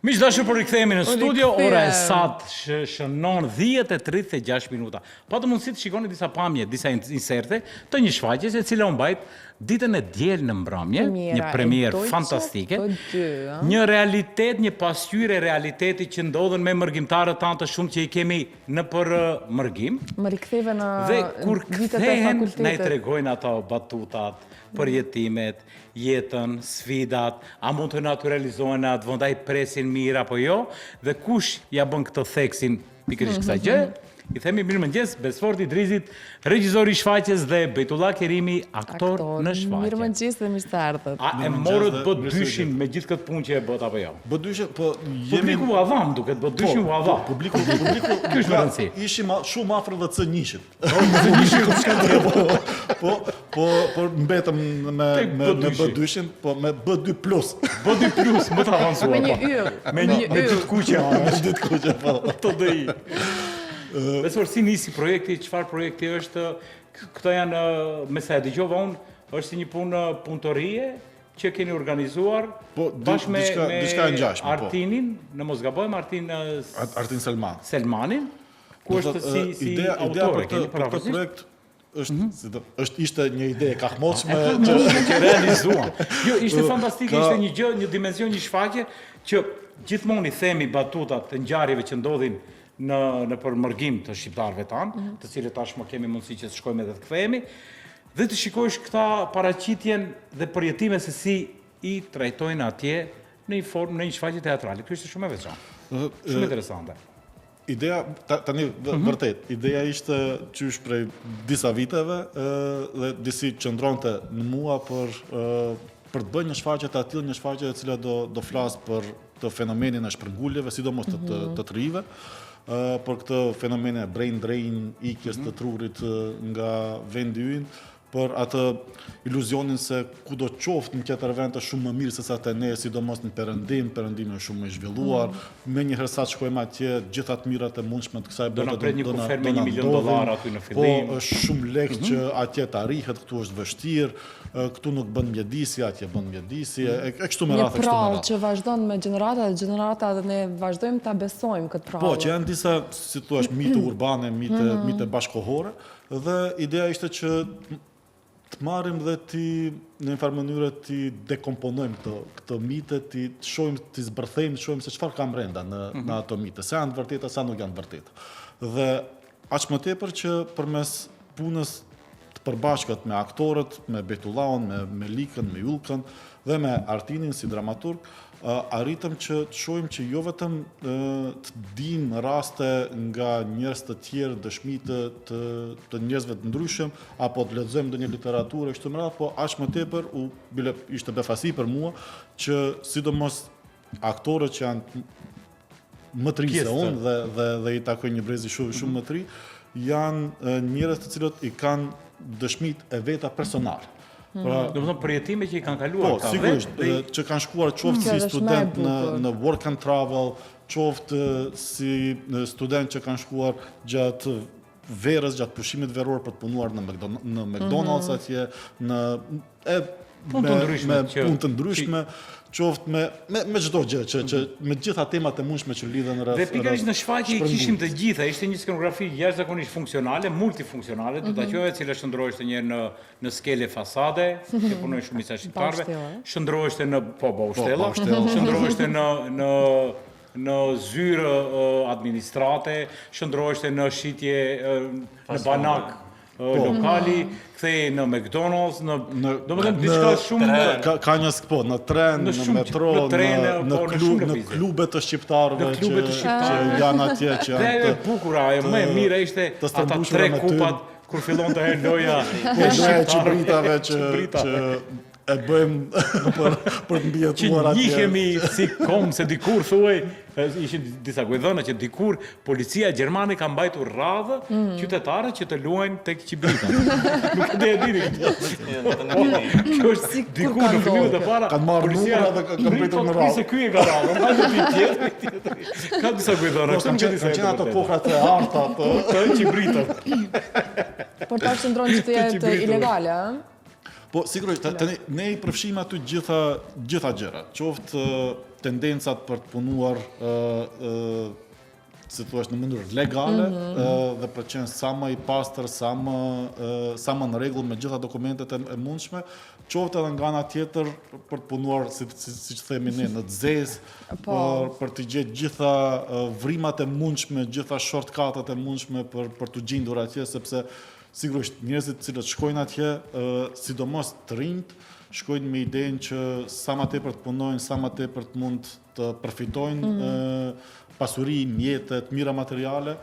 Miq të dashur, po rikthehemi në studio, ora e sot shënon 10:36 minuta. Patëm mundësi të shikoni disa pamje, disa inserte të një shfaqjes e cila u mbajt ditën e diel në mbrëmje, një premierë fantastike, një realitet, një pasqyrë e realitetit që ndodhen me mërgimtarët tanë të shumtë që i kemi nëpër mërgim. Më riktheve në Dhe kur kthehen, na i tregojnë ato batutat, përjetimet, jetën, sfidat, a mund të natyralizohen në atë vend, a i presin mirë apo jo, dhe kush ia bën këtë theksin pikërisht kësaj gjëje? I themi mirëmëngjes Besfort Idrizit, regjisor i shfaqjes dhe Bejtullah Kerimi, aktor në shfaqje. Mirëmëngjes dhe mirë se erdhët. A e morët B dyshin me gjithë këtë punë që e bëtë apo jo? B dyshin, po jemi Publiku ua dha, më duket, B dyshin ua dha. Po, publiku, publiku, Kjo është me rëndësi. Ishim shumë afër dhe C njëshit. Po, po, po, po mbetëm me me me B dyshin, po me B2 plus. B2 plus, më të avancuar. Me një po. yll. Me një me dy të kuqe, me dy të kuqe, po. Të dë. Besfort si nisi projekti, çfarë projekti është? Këto janë me sa e dëgjova unë, është si një punë punëtorie që keni organizuar po, bashkë me, diçka, me diçka e ngjashme, po. Artinin, në mos gabojmë Artin Artin Selman. Selmanin, Ku është si si ideja, ideja për këtë për këtë projekt është mm -hmm. si do, është ishte një ide e kahmotshme që që realizuam. Jo, ishte fantastike, ishte një gjë, një dimension, një shfaqje që gjithmonë i themi batutat të ngjarjeve që ndodhin në nëpër mërgim të shqiptarëve tanë, mm -hmm. të cilët tashmë kemi mundësi që të shkojmë edhe të kthehemi, dhe të shikojsh këta paraqitjen dhe përjetime se si i trajtojnë atje në një formë, në një shfaqje teatrale. Kjo ishte shumë e veçantë. Shumë interesante. Ideja, tani mm -hmm. vërtet, ideja ishte qysh prej disa viteve dhe disi qëndronte në mua për për të bërë një shfaqje të atillë, një shfaqje e cila do do flasë për këtë fenomenin e shpërnguljeve, sidomos të të, mhm. të të rinjve, për këtë fenomenin e brain drain, ikjes mm -hmm. të mhm. trurit nga vendi ynë, për atë iluzionin se kudo qoftë në tjetër vend është shumë më mirë se sa te ne, sidomos në perëndim, perëndimi është shumë më i zhvilluar, mm. menjëherë sa të shkojmë atje, gjitha të mirat e mundshme të kësaj bote do na një kufer me një milion dollar aty në fillim. Po, është shumë lehtë mm -hmm. që atje të arrihet, këtu është vështirë, këtu nuk bën mjedisi, atje bën mjedisi, e, e kështu me radhë, kështu me radhë. Një prallë që vazhdon me gjenerata dhe gjenerata dhe ne vazhdojmë ta besojmë këtë prallë. Po, që janë disa, si thua, mite urbane, mite, mm -hmm. mite bashkëkohore, Dhe ideja ishte që të marrim dhe t'i, në një farë mënyre, t'i dekomponojmë këto, këto mite, t'i shohim, t'i zbërthejmë, të shohim se çfarë ka mrenda në, mm -hmm. në mhm. ato mite, sa janë të vërteta, sa nuk janë të vërteta. Dhe aq më tepër që përmes punës të përbashkët me aktorët, me Bejtullahun, me, me Likën, me Yllkën dhe me Artinin si dramaturg, arritëm që të shohim që jo vetëm të dimë raste nga njerëz të tjerë, dëshmi të të, të njerëzve të ndryshëm apo të lexojmë ndonjë literaturë e kështu me radhë, po aq më tepër u bile ishte befasi për mua që sidomos aktorët që janë më të ri se unë dhe dhe dhe i takojnë një brezi shumë shumë më të ri, janë njerëz të cilët i kanë dëshmitë e veta personale. Mhm. Pra, domethënë përjetime që i kanë kaluar po, sigurisht, dhe... që kanë shkuar qoftë si student në në work and travel, qoftë si student që kanë shkuar gjatë verës, gjatë pushimit veror për të punuar në McDonald's, në McDonald's mm -hmm. atje, në e punë të ndryshme, me punë të ndryshme, qoftë me me me çdo gjë që që mhm. me gjitha temat e mundshme që lidhen rreth. Dhe pikërisht në shfaqje i kishim të gjitha, ishte një skenografi jashtëzakonisht funksionale, multifunksionale, do ta mhm. quaja, e cila shndërroheshte një herë në në skele fasade, që punojnë shumica e shqiptarëve, shndërroheshte në po baushtella, po, shndërroheshte në në në zyrë administrate, shndërroheshte në shitje në banak po. lokali, kthehej në McDonald's, në, në domethënë diçka shumë ka, ka një po, në tren, në, në metro, në tren, në në, po, klub, në klube të shqiptarëve në klube të shqiptarëve që janë atje që janë. Dhe ajo e bukura, ajo më e mira ishte ata tre kupat kur fillonte herë loja po, loja e qibritave që që e bëjmë për për të mbijetuar atje. Që njihemi si komb se dikur thuaj, ishin disa gojëdhëna që dikur policia gjermane ka mbajtur radhë mm. qytetarët që të luajnë tek qibrita. Nuk e di e dini këtë. Kjo është si dikur në fillimet e para. Kanë marrë numra dhe kanë pritur në radhë. Se ky e ka radhën, hajde ti tjetri, tjetri. Ka disa gojëdhëna, po, këto nuk e di sa. Kanë ato kohrat e arta të të qibritat. Por tash qëndron që të jetë ilegale, ëh? Po, sigurisht, tani ne i përfshijmë aty gjitha gjitha gjërat, qoftë. tendencat për të punuar si thua në mënyrë legale mm -hmm. dhe për të qenë sa më i pastër, sa më sa më në rregull me gjitha dokumentet e, e mundshme, qoftë edhe nga ana tjetër për të punuar si si siç themi ne në të zezë, po. për për të gjetë gjitha vrimat e mundshme, gjitha shortcutet e mundshme për për t'u gjendur atje sepse sigurisht njerëzit të cilët shkojnë atje, sidomos të rinjtë, shkojnë me idenë që sa më tepër të punojnë, sa më tepër të mund të përfitojnë mm -hmm. pasuri, mjete, të mira materiale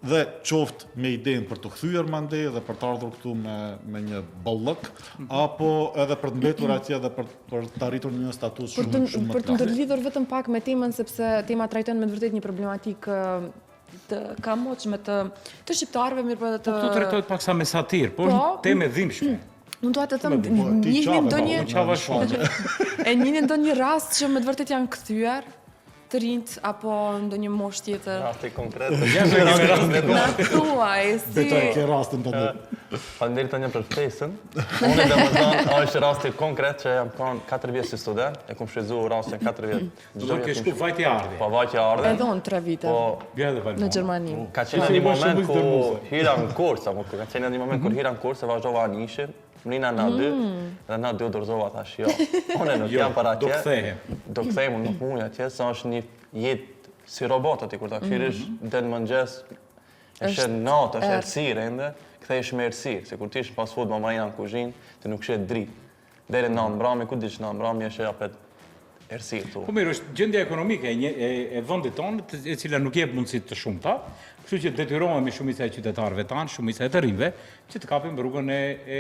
dhe qoftë me idenë për t'u kthyer mandej dhe për të ardhur këtu me me një bollëk mm -hmm. apo edhe për të mbetur atje dhe për për të arritur një status shumë të, shumë më të Për të ndërlidhur vetëm pak me temën sepse tema trajton me të vërtetë një problematikë të kamotshme të të shqiptarëve, mirëpo edhe të Po këtu trajtohet paksa me satirë, por po, temë e dhimbshme. Unë dua të them, po, njihni ndonjë E njihni ndonjë rast që me të vërtetë janë kthyer të rinjtë apo ndonjë moshë tjetër. Rasti konkret. Ja, kemi rastin konkret. Na thuaj si. Betoj ke rastin tani. Faleminderit Tanja për ftesën. Unë domethënë, është rasti konkret që jam kanë 4 vjet si student, e kam shfrytëzu rastin 4 vjet. Do të ke shku vajtje ardhje. Po vajtje ardhje. Edhe unë 3 vite. Po ja edhe Në Gjermani. Po. Ka qenë një moment ku hyra në kurs, apo ka qenë një moment kur mhm. hyra në kurs e vazhdova A njëshin, mrina në A dy, mm. dhe në A dy u dorëzova thash jo. Unë nuk jo, jam për atje. Do kthehem. Do kthehem, unë nuk muj atje, se është një jetë si robot aty kur ta kqyrish mm. del në mëngjes, e sheh natë, është errësirë ende, kthehesh me errësirë, se kur ti ish në fast food, mama në kuzhinë, ti nuk sheh dritë. Deri në mbrëmje, ku dish në mbrëmje sheh apet errësirë tu. Po mirë, është gjendja ekonomike e, një, e, e vendit tonë, e cila nuk jep mundësi të shumta, kështu që detyrohemi shumica e qytetarëve tanë, shumica e të rinjve, që të kapim rrugën e e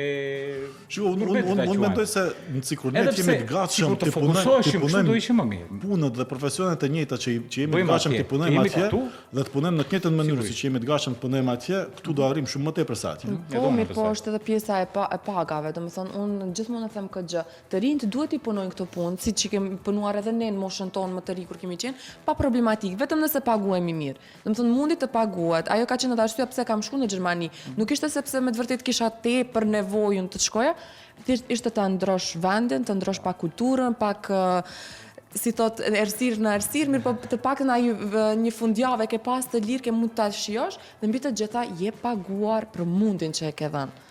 Shiko, unë unë unë unë mendoj se në sikur ne të jemi të gatshëm të punojmë, të punojmë, do ishim më mirë. Punët dhe profesionet e njëjta që që jemi të gatshëm të punojmë atje dhe të punojmë në të njëjtën mënyrë siç jemi të gatshëm të punojmë atje, këtu do arrijmë shumë më tepër se atje. Po, mirë, po është edhe pjesa e, pa, e pagave, domethënë unë gjithmonë e them këtë gjë. Të rinjtë duhet t'i punojnë këto punë, siç i kemi punuar edhe ne në moshën tonë më të ri kur kemi qenë, pa problematikë, vetëm nëse paguhemi mirë. Domethënë mundi të paguhet. Ajo ka qenë edhe arsyeja pse kam shku në Gjermani. Nuk ishte sepse me të vërtetë kisha tepër nevojën të shkoja, thjesht ishte të ndrosh vendin, të ndrosh pak kulturën, pak si thot errësirë në errësirë, mirë po të paktën ai një fundjavë e ke pas të lirë, ke mund ta shijosh dhe mbi të gjitha je paguar për mundin që e ke dhënë.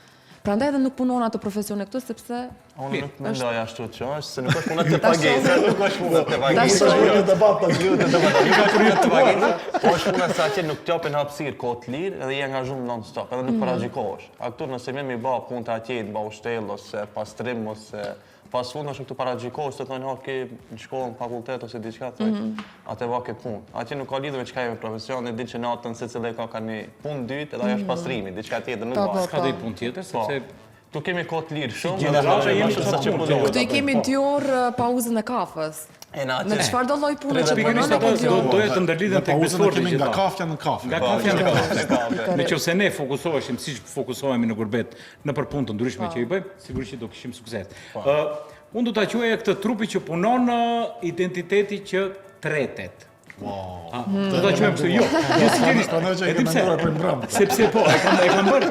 Prandaj edhe nuk punon ato profesione këtu sepse Unë nuk mendoj ashtu që është, se nuk është puna te pagesa, nuk është puna te pagesa. Tash është një debat tash. Jo, të debat, nuk është puna te pagesa, po është puna se atje nuk t'japin hapësirë kohë të lirë edhe je angazhuar non stop, edhe nuk mm. paragjykohesh. A këtu nëse më mi ba punë të atje, të baushtell ose pastrim ose fast food është këtu paragjykohesh, të thonë, "Ok, në shkollë, në fakultet ose diçka, thonë, mm -hmm. atë va këtë punë. Atje nuk ka lidhje me çka jemi profesion, e din që natën secili ka ka një punë dytë, edhe ajo është mhm. pastrimi, diçka tjetër nuk po, po, S'ka po. punë tjetër, po. sepse Këtu kemi kohë të lirë shumë, gjenerata jemi të sa që punë. Këtu i kemi 2 orë pauzën e kafës. E na Në çfarë do lloj pune që punon apo do doja të ndërlidhem tek Besforti kemi nga kafja në kafe. Nga kafja në kafe. Në qoftë se ne fokusoheshim siç fokusohemi në gurbet nëpër punë të ndryshme që i bëjmë, sigurisht që do kishim sukses. Ë unë do ta quaja këtë trupi që punon identiteti që tretet. Wow. Do ta quajmë kështu, jo. Jo sinqerisht. Pranoj që e ke menduar për mbrëmë. Sepse po, e kam e kam bërë.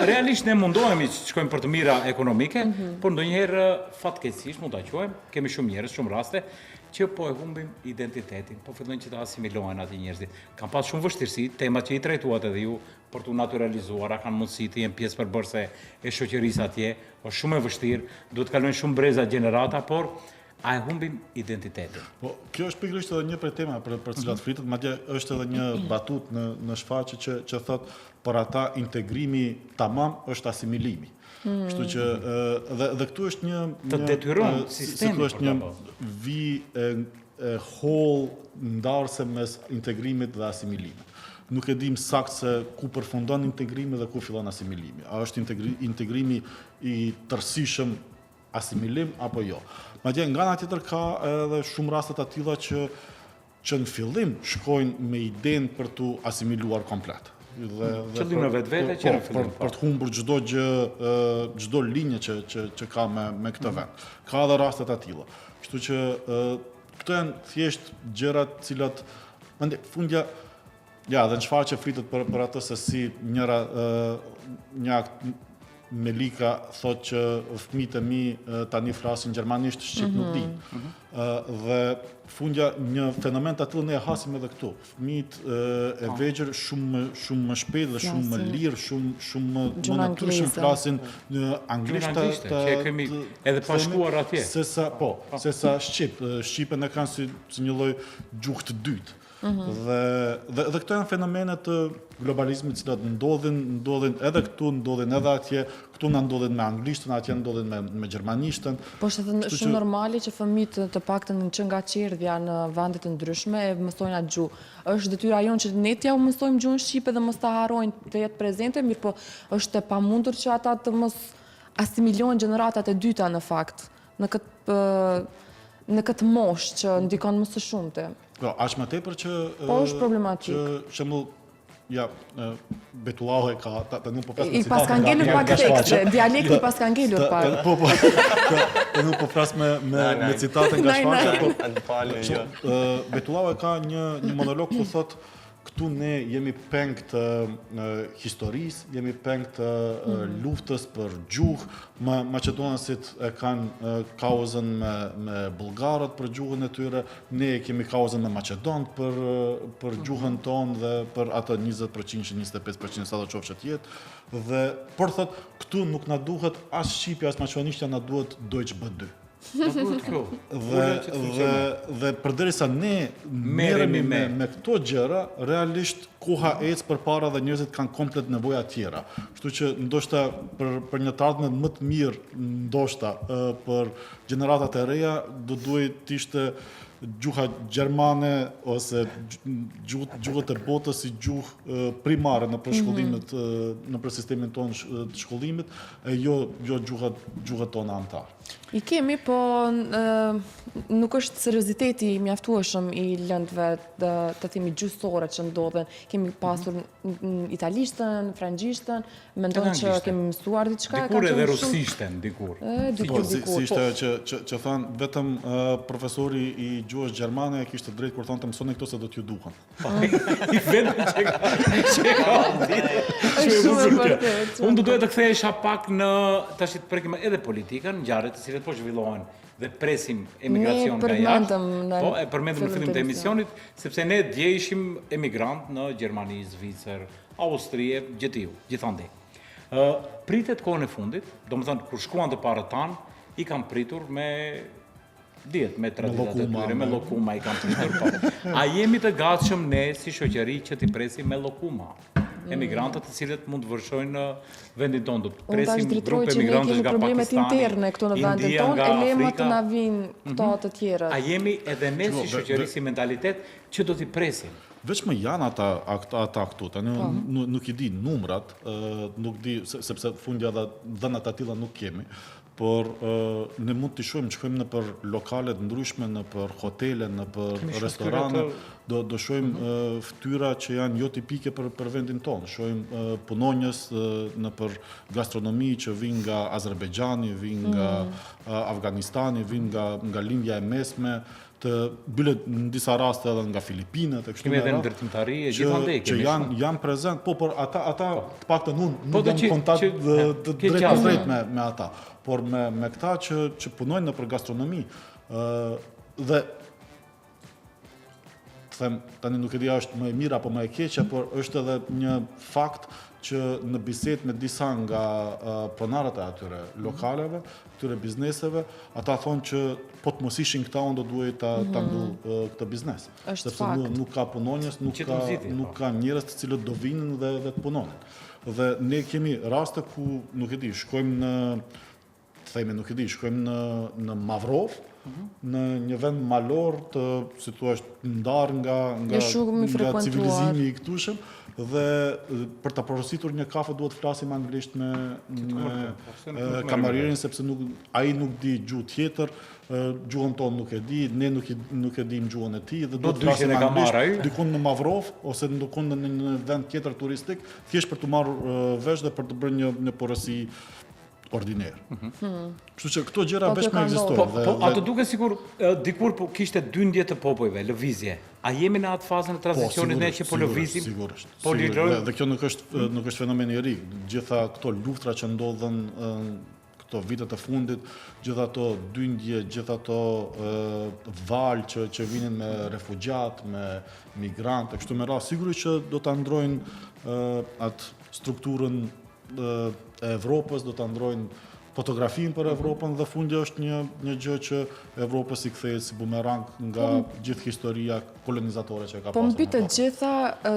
Realisht ne mundohemi që të shkojmë për të mira ekonomike, mm -hmm. por ndonjëherë fatkeqësisht mund ta quajmë, kemi shumë njerëz, shumë raste që po e humbim identitetin, po fillojnë që të asimilohen aty njerëzit. Kam pas shumë vështirësi, temat që i trajtuat edhe ju për t'u natyralizuar, a kanë mundësi të jenë pjesë përbërëse e shoqërisë atje, është shumë e vështirë, duhet të kalojnë shumë breza gjenerata, por a e humbim identitetin? Po, kjo është pikërisht edhe një prej temave për për të cilat mhm. flitet, madje është edhe një batutë në në shfaqje që që thotë për ata integrimi tamam është asimilimi. Mm. Kështu që dhe dhe këtu është një të detyron sistemi. Këtu është një vijë e e hollë ndarëse mes integrimit dhe asimilimit. Nuk e dimë saktë se ku përfundon integrimi dhe ku fillon asimilimi. A është integri, integrimi i tërësishëm asimilim apo jo. Madje nga ana tjetër ka edhe shumë raste të tilla që që në fillim shkojnë me idenë për t'u asimiluar komplet. Dhe dhe qëllim në vetvete që po, në fillim për, po. për të humbur çdo gjë, çdo linjë që që që ka me me këtë mhm. vend. Ka edhe raste të tilla. Kështu që këto janë thjesht gjëra të cilat mendoj fundja Ja, dhe në shfaqje flitet për, për atë se si njëra, një Melika thot që fëmijët e mi tani flasin gjermanisht, shqip nuk mhm. dinë. Mm -hmm. Dhe Fundja një fenomen të atillë ne e hasim edhe këtu. Fëmijët e po. vegjël shumë më shumë më shpejt dhe shumë më lirë, shumë shumë më më natyrshëm flasin në anglisht të, të, që e kemi edhe pa shkuar atje. Se sa po, po. se sa shqip, shqipen e kanë si si një lloj gjuhë të dytë. Mhm. Dhe, dhe dhe këto janë fenomene të globalizmit, të cilat ndodhin, ndodhin edhe këtu, ndodhin edhe atje, këtu na ndodhin me anglishtën, atje ndodhin me me gjermanishtën. Po është edhe shumë normale që fëmijët të paktën që nga çerdhja në vende të ndryshme e mësojnë atë gjuhë. Është detyra jonë që ne t'jua mësojmë gjuhën shqipe dhe mos ta harrojnë të jetë prezente, mirëpo është e pamundur që ata të mos asimilohen gjeneratat e dyta në fakt në këtë në këtë moshë që ndikon më së shumti. Po, aq më tepër që Po është problematik. Që shembull ja Betullahu e ka ta, ta nuk po flas me I paska ngelur pak thekse, dialekti i paska ngelur pak. Po po. Ta nuk po flas me me me citate nga shfaqja, po. Jo. Betullahu e ka një një monolog ku thotë Këtu ne jemi peng të historisë, jemi peng të mm. luftës për gjuhë, ma, maqedonasit e kanë kauzën me, me bullgarët për gjuhën e tyre, ne e kemi kauzën me maqedonët për, për mm. gjuhën tonë dhe për atë 20%, 25% sado qoftë që të jetë, dhe, por thotë, këtu nuk na duhet as shqipja, as maqedonishtja, na duhet Deutsch B2. Na duhet kjo. Dhe dhe dhe përderisa ne merremi me me këto gjëra, realisht koha ecë përpara dhe njerëzit kanë komplet nevoja tjera. Kështu që ndoshta për për një të ardhme më të mirë, ndoshta për gjeneratat e reja do duhej të ishte gjuha gjermane ose gjuhët gjuhët e botës si gjuhë primare nëpër mhm. shkollimet nëpër sistemin tonë të shkollimit e jo jo gjuhët gjuhët tona amtare. I kemi, po nuk është serioziteti i mjaftueshëm i lëndëve të, të themi gjuhësore që ndodhen. Kemi pasur mm italishtën, frëngjishtën, mendon që kemi mësuar diçka, dikur edhe rusishten, dikur. E, dikur, po, si, si ishte po. që që që thanë vetëm uh, profesori i gjuhës gjermane e kishte drejt kur thonte mësoni këto se do t'ju duhen. I vetëm që ka që ka Është shumë e vërtetë. Unë do doja të kthehesha pak në tash të prekim edhe politikën, ngjarjet të cilat po zhvillohen dhe presim emigracion nga jashtë. Po, e përmendëm në fillim të emisionit, sepse ne dje ishim emigrant në Gjermani, Zvicër, Austri, gjetiu, gjithandej. Ë pritet kohën e fundit, domethënë kur shkuan të parët tanë, i kanë pritur me Dihet me traditat e tyre, me llokuma i kanë pritur, po. A jemi të gatshëm ne si shoqëri që t'i presim me llokuma? Mm. Emigrantët të cilët mund të vërshojnë në vendin tonë, do të presim grupe emigrantësh nga Pakistani, interne këtu në vendin tonë, e le më të na vijnë këto mhm. të tjerët. A jemi edhe ne si shoqëri, si mentalitet, që do t'i presim? Veç më janë ata, ata këtu, tani po. nuk i di numrat, nuk di, sepse fundja dhe dhënat e tilla nuk kemi, Por ne mund t'i shohim, shkojmë nëpër lokale të ndryshme, nëpër hotele, nëpër restorane, do do shohim mhm. fytyra që janë jo tipike për për vendin tonë. Shohim punonjës nëpër gastronomi që vijnë nga Azerbajxhani, vijnë nga mhm. Afganistani, vijnë nga nga Lindja e Mesme, të bile në disa raste edhe nga Filipinet e kështu me radhë. Kemi edhe ndërtimtari e gjithandej kemi. Që janë janë prezent, po por ata ata po. të paktën unë po, nuk jam në kontakt të të drejtpërdrejt me me ata, por me me këta që që punojnë nëpër gastronomi, ë dhe të them tani nuk e di a është më e mirë apo më e keqe, por është edhe një fakt që në bisedë me disa nga pronarët e atyre lokaleve, këtyre bizneseve, ata thonë që po të mos ishin këta, unë do duhej ta, ta mhm. mbyll këtë biznes. Është Sepse fakt. Nuk, nuk ka punonjës, nuk ka, nuk po. ka njerëz të cilët do vinin dhe, dhe të punonin. Dhe ne kemi raste ku, nuk e di, shkojmë në, të themi, nuk e di, shkojmë në, në Mavrovë, mhm. në një vend malor të, si thua, ndarë nga, nga, nga civilizimi i këtushëm, dhe për ta porositur një kafe duhet të flasim anglisht me me kamarierin sepse nuk ai nuk di gjuhë tjetër, gjuhën tonë nuk e di, ne nuk i nuk e dimë gjuhën e tij dhe duhet të flasim anglisht dikund në Mavrovë ose dikund në një vend tjetër turistik, thjesht për të marrë vesh dhe për të bërë një një porosi ordiner. Mhm. Hmm. Kështu që këto gjëra po, veç më ekzistojnë. Po, po, a të duket sikur dikur po kishte dyndje të popujve, lëvizje. A jemi në atë fazën e po, tranzicionit ne që po lëvizim? Sigurisht. Po lirojmë. Dhe, dhe kjo nuk është nuk është fenomen i ri. Gjitha këto luftra që ndodhën këto vitet e fundit, gjithë ato dyndje, gjithë ato valë që që vinin me refugjatë, me migrantë, e kështu me radhë, sigurisht që do ta ndrojnë atë strukturën e Evropës, do ta ndrojnë fotografinë për Evropën dhe fundja është një një gjë që Evropës i kthehet si bumerang nga po, gjithë historia kolonizatore që e ka po pasur. Po mbi të gjitha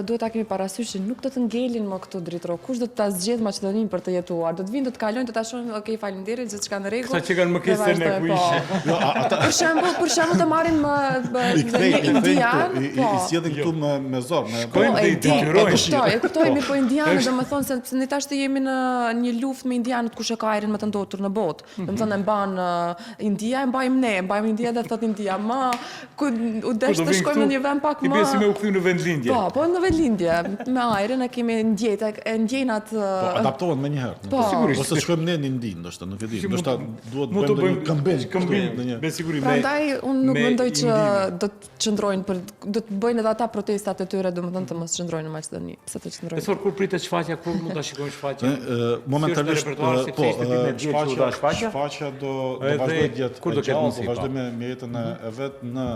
duhet ta kemi parasysh që nuk do të ngelin më këtu Dritëro. Kush do ta zgjedhë Maqedoninë për të jetuar? Do të vinë, do të kalojnë, do ta shohin, ok, faleminderit, gjithçka në rregull. Këta që kanë më keq se ne ku po. ishe. Jo, ata Për shembull, për shembull të marrim një indian, i, po. I sjellin këtu me me zor, me Shkojnë po, dhe i detyrojnë. E kuptoj, e kuptoj, mirë po indianët, domethënë se ne tash të jemi në një luftë me indianët kush e ka ajrin më të ndotur në botë. Mm -hmm. Domethënë e mban uh, India, e mbajmë ne, e mbajmë India dhe thot India, ma ku u desh të shkojmë në një vend pak më. I bie si me u kthy në vendlindje. Po, po në vendlindje, me ajrin e kemi ndjetë, e ndjejnë atë Po adaptohen menjëherë. Po. Sigurisht. Ose të shkojmë ne në Indi, ndoshta, nuk e di. Ndoshta duhet të bëjmë ndonjë këmbim. Këmbim, ndonjë. Me siguri me. Prandaj unë nuk mendoj që do të qëndrojnë për do të bëjnë edhe ata protestat e tyre, domethënë të mos qëndrojnë në Maqedoni. Pse të qëndrojnë? Besfort kur pritet shfaqja, kur mund ta shikojmë shfaqjen? Momentalisht po, shfaqja, shfaqja, shfaqja do do vazhdojë të jetë kur do ketë mundësi. Do vazhdojë me me jetën e mhm. vet në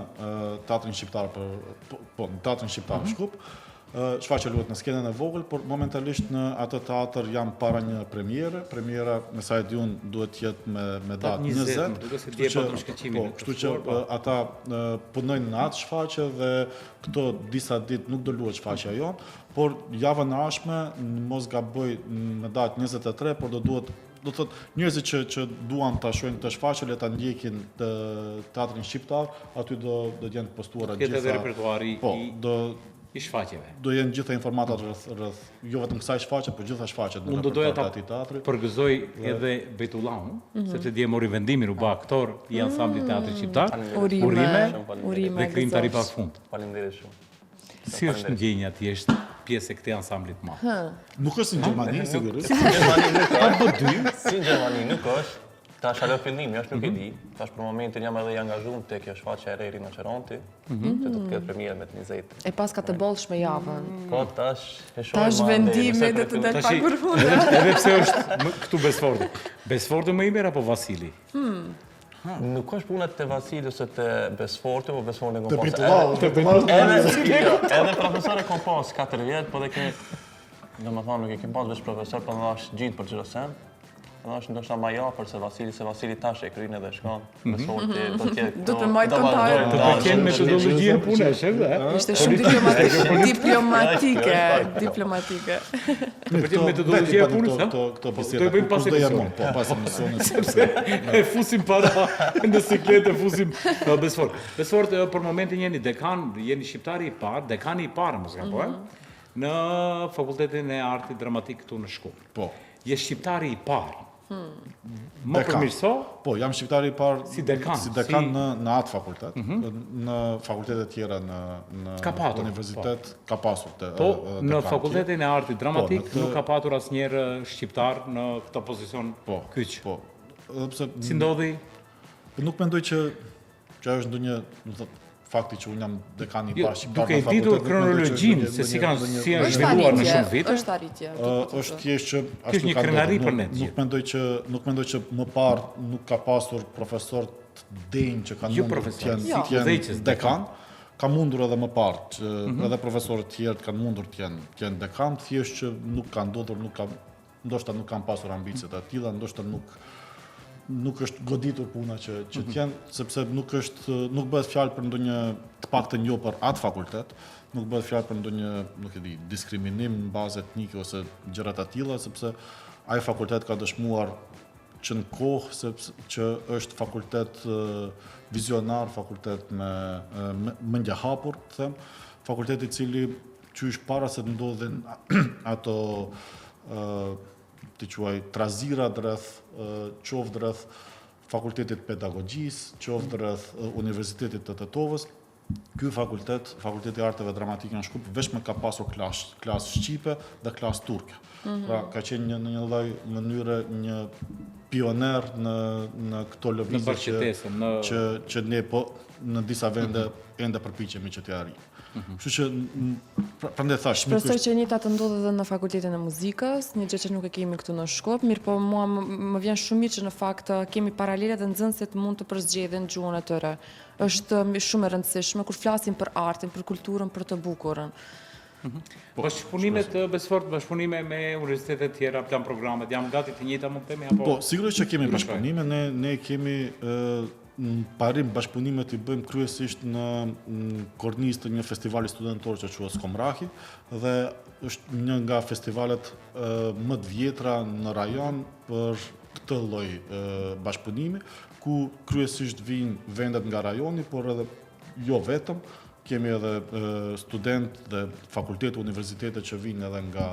Teatrin Shqiptar për po, po në Teatrin Shqiptar në mhm. Shkup. Shfaqja luhet në skenën e vogël, por momentalisht në atë teatër jam para një premiere. Premiera, me sa e di unë, duhet të jetë me me datë 20. Duket se dje patëm shkëlqimin. Po, kështu që po. ata punojnë në atë shfaqje dhe këto disa ditë nuk do luhet shfaqja jonë, por javën e ardhshme, në mos gaboj me datë 23, por do duhet do të thotë njerëzit që që duan ta shohin këtë shfaqje le ta ndjekin të teatrin shqiptar, aty do do të jenë të postuara gjitha. Këtë edhe repertuari po, i do i shfaqjeve. Do jenë gjitha informatat rreth rreth jo vetëm kësaj shfaqje, por gjitha shfaqjet në repertuarin e atij teatri. Përgëzoj edhe Bejtullahun, mm -hmm. sepse dje mori vendimin u bë aktor i ansamblit mm -hmm. teatrit shqiptar. Urime, urime, urime dhe krijimtari pa fund. Faleminderit shumë. Si është ndjenja të jesh pjesë e këtij ansambli të madh? Nuk është si në Gjermani, sigurisht. Si në Gjermani nuk është. Si në Gjermani nuk është. Tash hala fillimi është, nuk e mhm. di. Tash për momentin jam edhe i angazhuar te kjo shfaqja e re Rinoceronti, mhm. që do të ketë premierë me 20. E paska të bollshme javën. Po tash e shohim. Tash vendimi do të del pak për fund. Edhe pse është këtu Besforti. Besforti më i mirë apo Vasili? Hmm. Nuk është puna te Vasili ose te Besforti, po Besforti kom pas. Te Bejtullahu, te Edhe, edhe profesor e kom pas 4 vjet, po dhe kemi, domethënë, nuk e kemi pas veç profesor, po dhe është gjitë për çdo sen. Edhe është ndoshta ma i afërt se Vasili, se Vasili tash e kryen edhe shkon. Mhm. Besforti do të jetë Do të mbajë kontakt. Të pëlqen metodologjia e punës, e? Ishte shumë diplomatike, diplomatike, diplomatike. Të pëlqen metodologjia e punës, ha? Këto biseda. Do i bëjmë pas emisionit. Po, pas emisionit. Sepse e fusim para në siklet e fusim në Besfort. Besfort për momentin jeni dekan, jeni shqiptari i parë, dekani i parë, mos gaboj, mhm. në Fakultetin e Artit Dramatik këtu në Shkup. Po. Je shqiptari i parë. Hmm. Më përmirëso? Po, jam shqiptari i parë si dekan, si dekan si... në në atë fakultet, mm -hmm. në fakultete tjera në në ka patur, universitet po. ka pasur të Po, në fakultetin e artit po, dramatik po, këtë... nuk ka patur asnjëherë shqiptar në këtë pozicion po, kyç. Po. Edhe pse si ndodhi? Po nuk mendoj që Që ajo është ndonjë, do të thotë, fakti që unë jam dekani i jo, parë shqiptar në fakultet. Duke ditur kronologjinë se si kanë si janë zhvilluar në shumë vite. Është arritje. Është thjesht që ashtu ka krenari për ne. Nuk mendoj që nuk mendoj që më parë nuk ka pasur profesor të denjë që kanë jo mundur të jenë jo. të jenë dekan. Ka mundur edhe më parë që mhm. edhe profesorët të tjerë kanë mundur të jenë të jenë dekan, thjesht që nuk ka ndodhur, nuk ka ndoshta nuk kanë pasur ambicie të tilla, ndoshta nuk nuk është goditur puna që që të mhm. jenë, sepse nuk është nuk bëhet fjalë për ndonjë të paktën jo për atë fakultet, nuk bëhet fjalë për ndonjë, nuk e di, diskriminim në bazë etnike ose gjëra të tilla, sepse ai fakultet ka dëshmuar që në kohë sepse që është fakultet vizionar, fakultet me, me mendje hapur, të them, fakultet i cili qysh para se të ndodhin ato t'i quaj trazirat rreth qoftë rreth Fakultetit të Pedagogjisë, qoftë rreth Universitetit të Tetovës, ky fakultet, Fakulteti i Arteve Dramatike në Shkup, veçmë ka pasur klasë, klasë shqipe dhe klasë turke. Mm -hmm. Pra ka qenë një në një lloj mënyre një. pioner në në këto lëvizje që në që që ne po në disa vende mm -hmm. ende përpiqemi që t'i arrijmë. Mm -hmm. Kështu që pra, prandaj thash, Shpresoj që e njëjta të ndodhë edhe në Fakultetin e Muzikës, një gjë që nuk e kemi këtu në Shkup, mirëpo mua më vjen shumë mirë që në fakt kemi paralele dhe nxënësit mund të përzgjedhin gjuhën e tyre. Është shumë e rëndësishme kur flasim për artin, për kulturën, për të bukurën. Mhm. Po, bashkëpunimet Besfort, bashkëpunime me universitetet tjera, plan programet, janë gati të njëjta mund të themi apo? Po, sigurisht që kemi bashkëpunime, ne ne kemi në parim bashkëpunimet i bëjmë kryesisht në, në kornizë të një festivali studentor që quhet Skomrahi dhe është një nga festivalet më të vjetra në rajon për këtë lloj bashkëpunimi, ku kryesisht vijnë vendet nga rajoni, por edhe jo vetëm, kemi edhe studentë dhe fakultete, universitete që vijnë edhe nga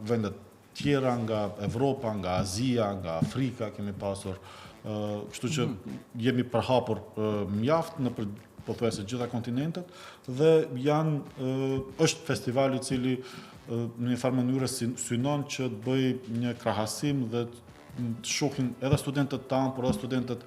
vendet tjera, nga Evropa, nga Azia, nga Afrika kemi pasur, kështu që mhm. jemi përhapur mjaft nëpër pothuajse gjitha kontinentet dhe janë është festival i cili në një farë mënyre synon që të bëjë një krahasim dhe të shohin edhe studentët tanë, por edhe studentët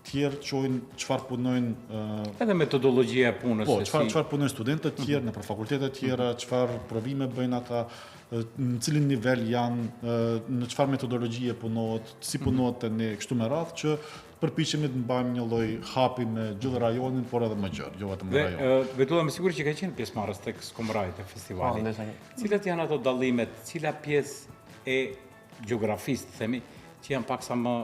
tjerë të shohin çfarë punojnë edhe metodologjia e punës po çfarë çfarë punojnë studentët mhm. tjerë nëpër fakultete tjera mhm. çfarë provime bëjnë ata në cilin nivel janë në çfarë metodologjie punohet si mhm. punohet te ne kështu me radhë që përpiqemi të mbajmë një lloj hapi me gjithë rajonin, por edhe më gjerë, jo vetëm në rajon. Dhe Betulla me siguri që ka qenë pjesëmarrës tek Skomrahi te festivali. Po, Cilat janë ato dallimet, cila pjesë e gjeografisë, të themi, që janë paksa më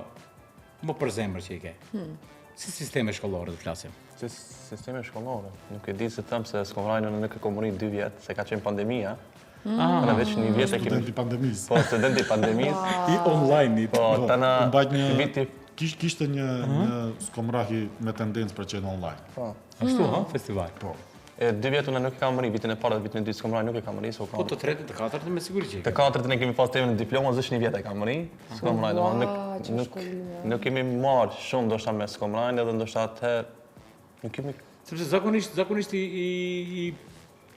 më për zemër që i ke? Hmm. Si sisteme shkollore të flasim? Si sisteme shkollore? Nuk e di se them se Skomrahin nuk e kom mrri dy vjet, se ka qenë pandemia. Mm. Ah, Në veç një vjet e kemi... Studenti pandemisë. Po, studenti pandemisë. I online. Po, po tana... Një... Viti... Kish, kishte një, uh mhm. -huh. një Skomrahi me tendencë për qenë online. Po. Ashtu, mm. ha, festival. Po. E dy vjet unë nuk e kam mrri, vitin e parë dhe vitin e dytë Skomrahin nuk e kam mrri, se u Po të tretin, të katërtin me siguri që e Të katërtin e kemi pas temën e diplomës, veç një vjet e kam mrri, Skomrahin, domethënë nuk nuk nuk kemi marrë shumë ndoshta me Skomrahin edhe ndoshta atëherë nuk kemi Sepse zakonisht zakonisht i i, i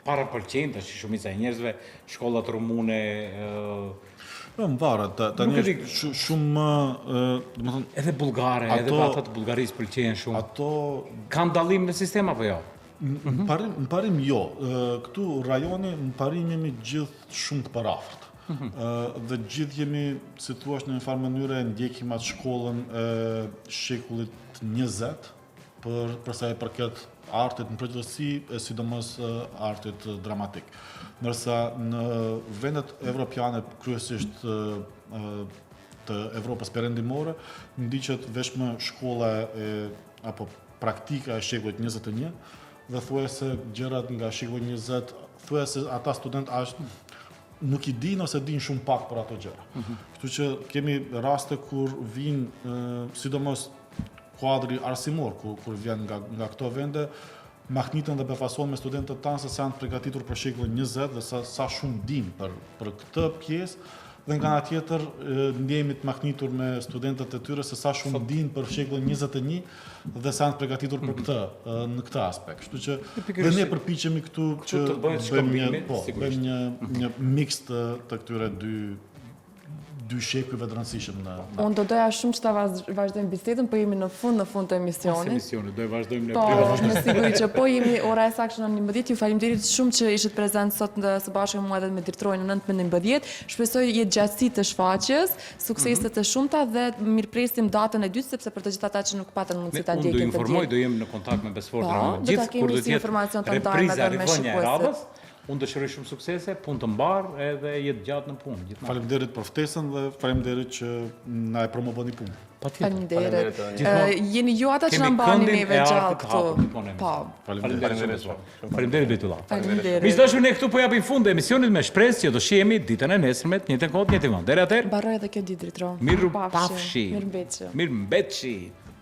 parapëlqejnë tash shumica e njerëzve shkollat rumune ë Po më varet, tani është shumë më, domethënë edhe bullgare, edhe ata të Bullgarisë pëlqejnë shumë. Ato kanë dallim në sistem apo jo? Në parim, në parim jo. Këtu rajoni në parim jemi gjithë shumë të përafërt. Mhm. Dhe gjithë jemi, si thua, në një farë mënyre ndjekim atë shkollën e shekullit 20 për për sa i përket artit në përgjithësi, e sidomos artit dramatik. Ndërsa në vendet evropiane, kryesisht të Evropës Perëndimore, ndiqet veçmë shkolla e apo praktika e shekullit 21 dhe thuajse gjërat nga shekulli 20, thuajse ata studentë as nuk i dinë ose dinë shumë pak për ato gjëra. Mm -hmm. Kështu që kemi raste kur vijnë, sidomos kuadri arsimor, kur, kur vjen nga, nga këto vende, mahniten dhe befasohen me studentët tanë se sa janë të përgatitur për shekullin 20 dhe sa, sa shumë dinë për, për këtë pjesë, dhe nga ana tjetër ndjehemi të mahnitur me studentët e tyre se sa shumë dinë për shekullin 21 dhe sa janë të përgatitur për mhm. këtë në këtë aspekt. Kështu që dhe ne përpiqemi këtu që të bëjmë një, po, bëjmë një një mix të të këtyre dy dy shekujve të rëndësishëm në, në... Unë do doja shumë që ta vazhdojmë bisedën, po jemi në fund, në fund të emisionit. Pas emisionit, do e vazhdojmë në po, privat. Me siguri që po jemi ora e saktë në 11, ju faleminderit shumë që ishit prezent sot në së bashku me mua edhe me Dritroin në 19. Shpresoj jetëgjatësi të shfaqjes, suksese mhm. të shumta dhe mirëpresim datën e dytë sepse për të gjithë ata që nuk patën mundësi ta ndjekin. Unë do informoj, do jem në kontakt me Besfort po, gjithë kur do të jetë repriza rivënia e radhës. Unë dëshiroj shumë suksese, punë të mbarë edhe jetë gjatë në punë, gjithmonë. Faleminderit për ftesën dhe faleminderit që na e promovoni punën. Patjetër. Faleminderit. Gjithmonë jeni ju ata që na mbani neve gjallë këtu. Po. Faleminderit. Faleminderit Betulla. Faleminderit. Miq të dashur, ne këtu po japim fund emisionit me shpresë që do shihemi ditën e nesërme, të njëjtën kohë, të njëjtin vend. Deri atëherë. Mbaroi edhe kjo ditë Dritro. Mirupafshi. Mirëmbetshi. Mirëmbetshi.